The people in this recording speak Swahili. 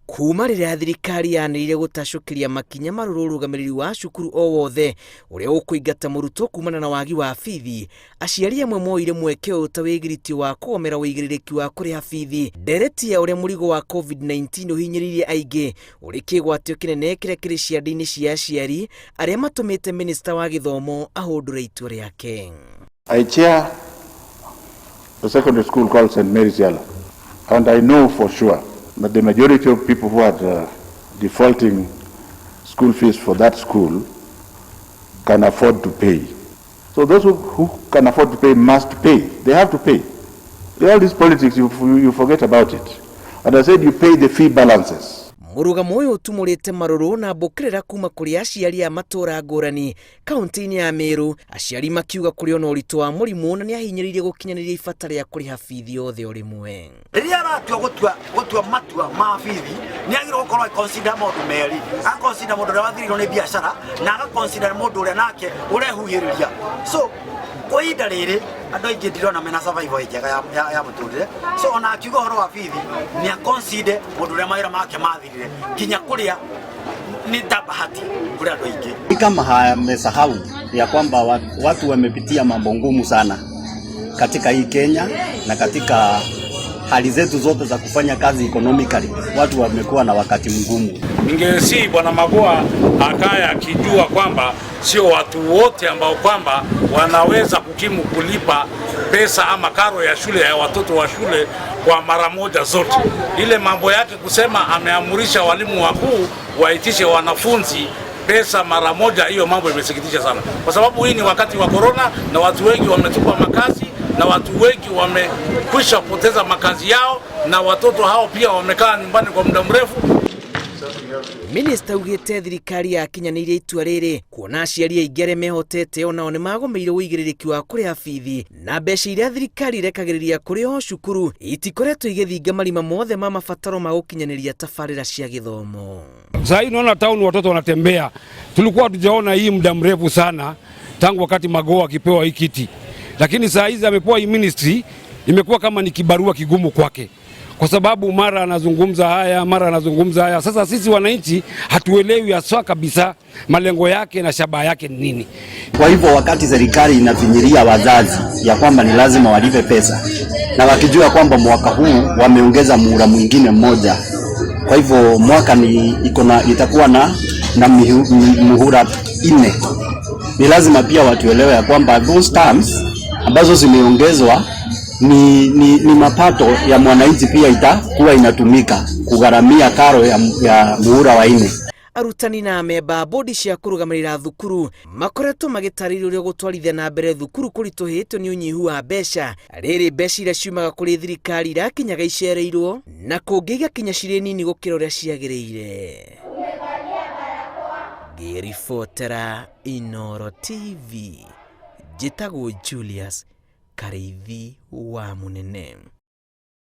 Kuma rĩrĩa thirikari yanĩrĩire gũtacũkĩria makinya marũrũ ũrũgamĩrĩri wa cukuru o wothe ũrĩa ũkũingata mũrutwo kumana na wagi wa bithi, aciari amwe moire mweke ũyũ ta wĩgiritio wa kũgomera ũigĩrĩrĩki wa kũrĩha bithi. Ndereti ya ũrĩa mũrigo wa COVID-19 ũhinyĩrĩirie aingĩ ũrĩ kĩgwatio kĩnene kĩrĩa kĩrĩ ciande-inĩ cia aciari arĩa matũmĩte minista wa gĩthomo ahũndũre itua rĩake. I chair a secondary school called St. Mary's Yala, and I know for sure that the majority of people who are defaulting school fees for that school can afford to pay. So those who can afford to pay must pay. They have to pay. All this politics, you forget about it. And I said you pay the fee balances. Mũrũgamo ũyũ ũtumũrĩte marũrũ na mbũkĩrĩra kuma kũrĩ aciari a matũũra ngũrani kaunti-inĩ ya Meru, aciari makiuga kũrĩ ona ũritũ wa mũrimũ na nĩahinyĩrĩirie gũkinyanĩria ibata rĩa kũrĩha bithi yothe o rĩmwe. Rĩrĩa aratua gũtua matua ma bithi, nĩ agĩrĩirwo gũkorwo agĩconsider maũndũ merĩ: agaconsider mũndũ ũrĩa wathirĩirwo nĩ biacara na agaconsider mũndũ ũrĩa nake ũrehuhĩrĩria. So kwa ihinda rĩrĩ andũ aingĩ ndirona mena survival njega ya mũtũrĩre. So ona akiuga ũhoro wa bithi, nĩ aconsider mũndũ ũrĩa mawĩra make mathirire, nginya kũrĩa nĩ ta bahati kũrĩ andũ aingĩ. Ni kama amesahau ya kwamba watu wamepitia mambo ngumu sana katika hii Kenya na katika hali zetu zote za kufanya kazi economically, watu wamekuwa na wakati mgumu. Ningesihi Bwana Magoha akaye akijua kwamba sio watu wote ambao kwamba wanaweza kukimu kulipa pesa ama karo ya shule ya watoto wa shule kwa mara moja zote. Ile mambo yake kusema ameamurisha walimu wakuu waitishe wanafunzi pesa mara moja, hiyo mambo imesikitisha sana, kwa sababu hii ni wakati wa korona na watu wengi wametupa makazi na watu wengi wamekwisha poteza makazi yao, na watoto hao pia wamekaa nyumbani kwa muda mrefu. Minista augĩte thirikari yakinyanĩirie itua rĩrĩ kuona aciari aingĩ arĩa mehotete onao nĩ magomeire ũigĩrĩrĩki wa kũrĩha bithi, na mbeca iria thirikari ĩrekagĩrĩria kũrĩ o cukuru itikoretwo igĩthinga marima mothe ma mabataro ma gũkinyanĩria tabarĩra cia gĩthomo. Sasa hii naona town watoto wanatembea, tulikuwa hatujaona hii muda mrefu sana tangu wakati Magoha akipewa hii kiti, lakini saa hizi amepewa hii ministry, imekuwa kama ni kibarua kigumu kwake kwa sababu mara anazungumza haya, mara anazungumza haya. Sasa sisi wananchi hatuelewi haswa kabisa malengo yake na shabaha yake ni nini. Kwa hivyo wakati serikali inafinyilia wazazi ya kwamba ni lazima walipe pesa, na wakijua kwamba mwaka huu wameongeza muhula mwingine mmoja, kwa hivyo mwaka ni iko na itakuwa na muhula 4. Ni lazima pia watuelewe ya kwamba those terms ambazo zimeongezwa ni mapato ya mwananchi pia itakuwa inatumika kugharamia karo ya muhula wa 4. Arutani na amemba a bodi cia kũrũgamĩrĩra thukuru makoretwo magĩtarĩria ũrĩa gũtwarithia na mbere thukuru kũritũhĩtio nĩ ũnyihu wa mbeca, rĩrĩ mbeca iria ciumaga kũrĩ thirikari irakinyaga icereirwo na kũngĩ igakinya cirĩ nini gũkĩra ũrĩa ciagĩrĩire. Ngĩribotera Inoro TV, njĩtagwo Julius Karĩithi wa Mũnene.